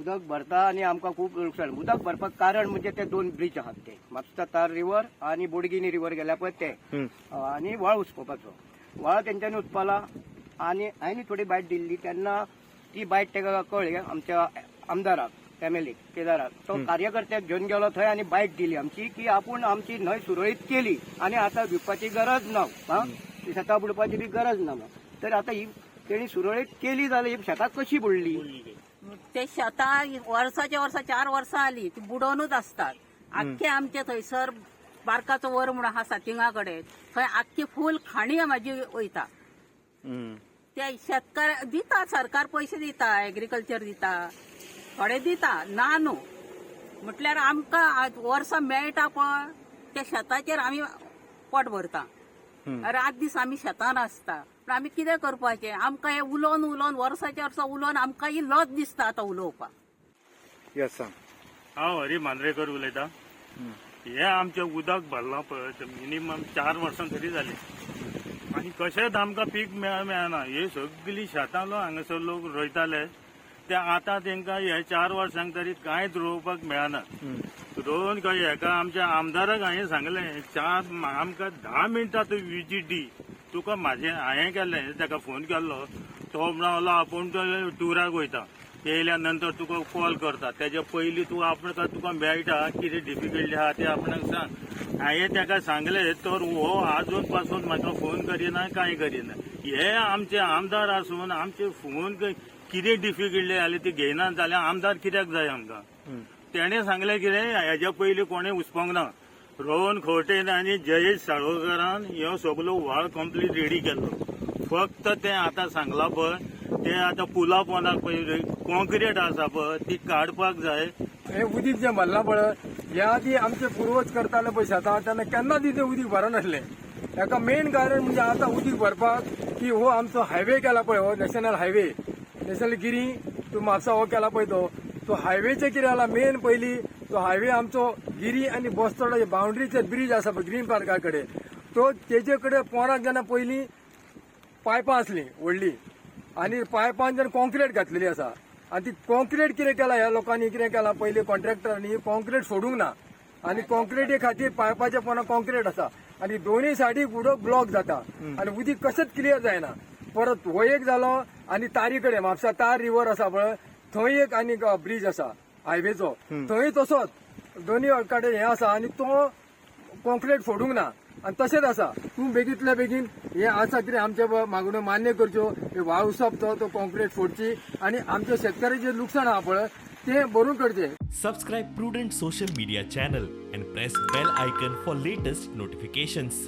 उदक भरता आनी आमकां खूब लुकसाण. उदक भरपाक कारण म्हणजे ते दोन ब्रीज आहात, ते म्हापसा तार रिवर आनी बोडगिनी रिवर गेल्या पळय ते आनी व्हाळ उसपोवपाचो. व्हाळ तेंच्यांनी उसपाला आनी हांवें थोडी बायट दिल्ली तेन्ना ती बायट ताका कळ्ळी आमच्या आमदाराक, एमएलए केदाराक. तो कार्यकर्त्याक घेवन गेलो थंय आनी बायट दिली आमची की आपूण आमची न्हंय सुरळीत केली आनी आतां भिवपाची गरज ना, हा, शेतां बुडपाची बी गरज ना. तर आतां ही तेणी सुरळीत केली जाल्यार ही शेतां कशी बुडली? ते शेतां वर्साच्या वर्सा, 4 वर्सां आली ती बुडोवनूच असतात आख्खे. आमचे थंयसर बारकाचो वर म्हणून आहा सातिंगा कडेन, थंय आख्खी फूल खाणी म्हाजी वयता. ते शेतकार दिता, सरकार पयशे दिता, एग्रीकल्चर दिता, थोडे दिता ना न्हू. म्हटल्यार आमकां आज वर्सां मेळटा पळय त्या शेताचेर आमी पोट भरता. रात दीस आमी शेतान आसता, पूण आमी कितें करपाचें? आमकां हें उलोवन उलोवन, वर्साच्या वर्सा उलोवन आमकां ही लज दिसता आतां उलोवपाक. येस, सांग. हांव हरी मांद्रेकर उलयतां. हें आमचें उदक भरलां पळय, ते मिनिमम 4 वर्सां तरी जालीं आनी कशेंच आमकां पीक मेळना. ही सगळीं शेतां लो हांगासर लोक रोयताले ते आतां तांकां ह्या 4 वर्सांक तरी कांयच रोवपाक मेळना. रोवन खंय हेका आमच्या आमदाराक हांवें सांगलें, चार आमकां 10 मिनटां तूं विजीट दी, तुका म्हाजें हांवें केल्लें. ताका फोन केल्लो, तो म्हणलो आपूण तो टुराक वयता, येयल्या नंतर तुका कॉल करता, तेज्या पयलीं तूं आपण तुका मेळटा, कितें डिफिकल्टी आहा ते आपणाक सांग. हांवें ताका सांगलें तर हो आजून पासून म्हाका फोन करिना, कांय करिना. हे आमचे आमदार आसून आमचे फोन कितें डिफिकल्टी जाली ती घेयना जाल्यार आमदार कित्याक जाय आमकां? तेणें सांगलें कितें, हेज्या पयलीं कोणें उसपोंक ना. रोहन खंवटेन आनी जयेश साळगांवकारान ह्यो सगलो व्हाळ कंप्लीट रेडी केल्लो. फक्त तें आतां सांगलां पळय, ते आतां पुला पोंदाक पळय कॉन्क्रीट आसा पळय, ती काडपाक जाय. हे उदीक जें भरलां पळय, ह्या आदी आमचे पुर्वज करताले पळय शेतां, तेन्ना केन्ना तितें उदीक भरनासलें. हाका मेन कारण म्हणजे आतां उदीक भरपाक की हो आमचो हायवे केला पळय, हो national highway, national Giri to Mapusa हो केला पळय, तो तो हायवेचे कितें जाला, मेन पयली तो हायवे आमचो गिरी आनी बस्तोडा बाउंड्रीचेर ब्रीज आसा पळय ग्रीन पार्का कडेन, तो तेजे कडेन पोराक जेन्ना पयलीं पायपां आसलीं व्हडली आनी पायपान जेन्ना कॉन्क्रीट घातलेली आसा आनी ती कॉन्क्रीट कितें केला ह्या लोकांनी, कितें केलां, पयलीं कॉन्ट्रॅक्टरांनी कॉन्क्रीट सोडूंक ना आनी कॉन्क्रिटी खातीर पायपाच्या पोंदा कॉन्क्रीट आसा आनी दोनूय सायडीक उदक ब्लॉक जाता आनी उदीक कशेंच क्लियर जायना. परत हो एक जालो आनी तारी कडेन म्हापसा तार रिवर आसा पळय, थंय एक आनी ब्रीज आसा हायवेचो, थंय तसोच दोनूय कडेन हें आसा आनी तो कॉन्क्रीट फोडूंक ना आनी तशेंच आसा. तूं बेगीतल्या बेगीन हे आसा कितें आमचे मागण्यो मान्य करच्यो, हे व्हाळ उसप तो तो कॉन्क्रीट फोडची आनी आमच्या शेतकऱ्याचें लुकसाण आहा पळय तें भरून करचें. Subscribe Prudent Social Media channel and press bell icon for latest notifications.